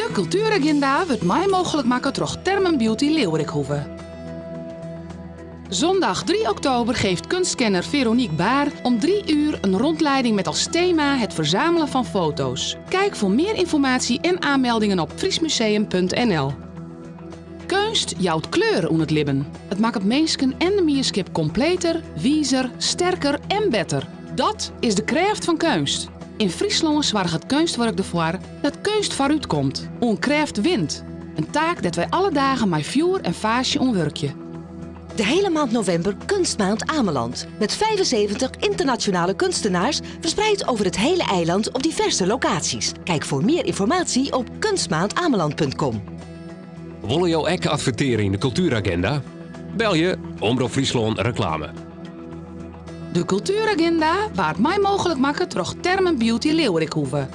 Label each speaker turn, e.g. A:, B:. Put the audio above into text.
A: De Kultueraginda wurdt mei mooglik makke troch Thermen Beauty Leeuwerikhoeve. Zondag 3 oktober geeft kunstkenner Veronique Baar om 3 uur een rondleiding met als thema het verzamelen van foto's. Kijk voor meer informatie en aanmeldingen op friesmuseum.nl. Keunst jout kleur oan it libben. It makket minsken en de mienskip kompleter, wizer, sterker en better. Dat is de krêft fan keunst. Yn Fryslân soarget Keunstwurk derfoar dat keunst foarút komt, oan krêft wint. In taak dêr't wy alle dagen mei fjoer en faasje oan wurkje.
B: De hele maand november Kunstmaand Ameland. Met 75 internationale kunstenaars verspreid over het hele eiland op diverse locaties. Kijk voor meer informatie op kunstmaandameland.com.
C: Wolle jo ek advertearje yn de Kultueragenda? Belje Omrop Fryslân Reklame.
A: De Kultueraginda waard mei mooglik makke troch Thermen Beauty Leeuwerikhoeve.